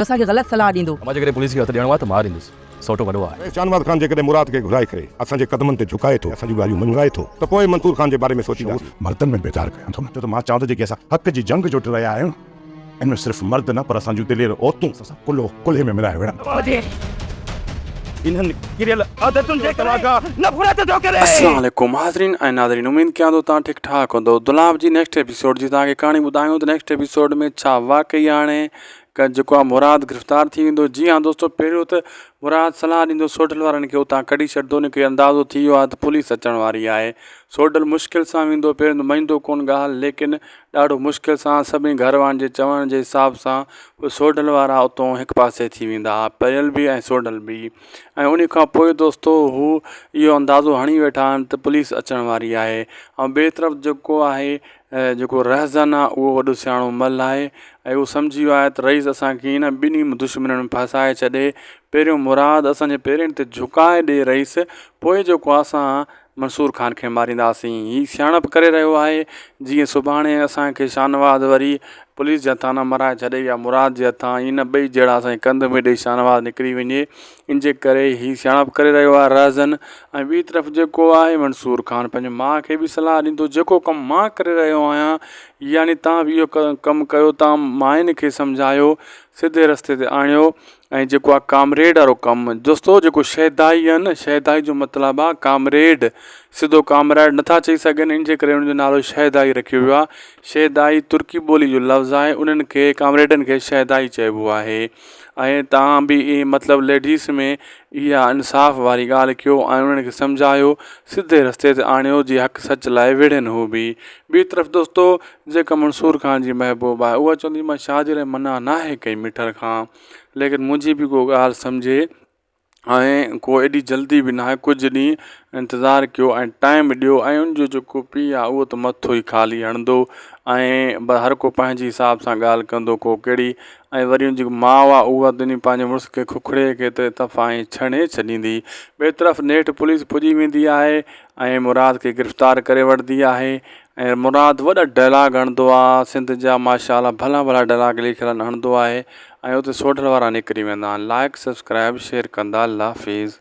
اسان کي غلط صلاح ڏيندو. امان جيڪڏهن پوليس کي هٿ ڏيڻو آهي ته مان ڏيندس. سوٽو وڏو آهي. رئيس شاهنواز خان جيڪڏهن مراد کي گهرائي ڪري اسان جي قدمن تي جهڪائي ٿو ۽ اسان جون ڳالهيون مڃرائي ٿو ته پوء منصور خان جي باري ۾ سوچينداسين. مردن ۾ بيدار ڪيان ٿو نه. ڇو ته مان چوان ٿو جيڪي اسان حق جي جنگ جوٽي رهيا آهيون ان ۾ صرف مرد نه پر اسان جون دلير عورتون اسان سان ڪلهو ڪلهي ۾ ملائي وڙهن. انهن ڪريل عادتن جي ڪري نفرت ٿو ڪري. السلام عليڪم حاضرين ۽ ناظرين اميد ڪيان ٿو توهان ٺيڪ ٺاڪ هوندو دولاب جي نيڪسٽ ايپيسوڊ جي توهان کي ڪهاڻي ٻڌايون ته نيڪسٽ ايپيسوڊ ۾ ڇا واقعي هاڻي جيڪو آ مراد گرفتار ٿي ويندو جي ها دوستو پهريون ته مراد صلاح ڏيندو سوڍل وارن کي اتان ڪڍي ڇڏندو ان کي اندازو ٿي ويو آهي ته پوليس اچڻ واري آهي سوڍل مشڪل سان ويندو پهريون ته مڃندو ڪون ڳالهه ليڪن ڏاڍو مشڪل سان سڀني گهر وارن جي چوڻ جي حساب سان پوء سوڍل وارا اتو هڪ پاسي ٿي ويندا پريل به ۽ سوڍل به ۽ ان کان پوء دوستو هو اهو اندازو هڻي ويٺا آهن ته پوليس اچڻ واري آهي ۽ ٻئي طرف جيڪو آهي جيڪو رهزن آ اهو وڏو سياڻو مل آهي ۽ اهو سمجهي ويو آهي ته رئيس اسان کي هن ٻنهي دشمنن ۾ ڦاسائي ڇڏي پهريون مراد اسان جي پيرن تي جهڪائي ڏي رئيس پوء جيڪو اسان منصور خان کي مارينداسين هي سياڻپ ڪري رهيو آهي جيئن سڀاڻي اسان کي شاهنواز وري پوليس جي هٿان نه مارائي ڇڏي يا مراد جي هٿان ان ٻئي جهڙا اسان جي ڪنڌ ۾ ڏئي شاهنواز نڪري وڃي ان جي ڪري هي سياڻپ ڪري رهيو آهي رهزن ۽ ٻي طرف جيڪو آهي منصور خان پنهنجي ماء کي به صلاح ڏيندو جيڪو ڪم مان ڪري رهيو آهيان يعني تان به اهو ڪم ڪيو تان ماين کي سمجهايو سڌي رستي تي آڻيو ۽ جيڪو آهي ڪامريڊ وارو ڪم دوستو جيڪو شيدائي آهي نه شيدائي جو مطلب آهي ڪامريڊ سڌو ڪامريڊ نٿا چئي سگهن ان جي ڪري ان جو نالو شيدائي رکيو ويو آهي شيدائي ترڪي ٻولي جو لفظ آهي انهن کي ڪامريڊن کي شيدائي چئبو آهي ۽ توهان به ائين مطلب ليڊيز ۾ اها انصاف واري ڳالهه ڪيو ۽ انهن کي سمجهايو سڌي رستي تي آڻيو جي حق سچ لاء وڙهن هو به ٻي طرف دوستو جيڪا منصور خان جي محبوب آهي اها چوندي مان شادي لاء منع ناهي ڪئي مٺل کان ليڪن منهنجي به ڪو ڳالهه سمجهي ۽ ڪو ايڏي جلدي به ناهي ڪجهه ڏينهن انتظار ڪيو ۽ ٽائيم ڏيو ۽ ان جو جيڪو پيء آهي اهو ته مٿو ئي خالي هڻندو ۽ هر ڪو پنهنجي حساب سان ڳالهه ڪندو ڪو ڪهڙي ۽ وري ان جي ماء آهي اها ته پنهنجي مڙس کي ککڙي کي ته دفعا ائين ڇڻي ڇڏيندي ٻئي طرف نيٺ پوليس پڄي ويندي آهي ۽ مراد کي گرفتار ڪري وٺندي آهي ۽ مراد وڏا ڊائلاگ هڻندو آ سنڌ جا ماشاء الله ڀلا ڀلا ڊائلاگ لکيل آهن هڻندو آهي ۽ اتي سوڍل وارا نڪري ويندا آهن لائڪ سبسڪرائب شيئر ڪندا الله حافظ.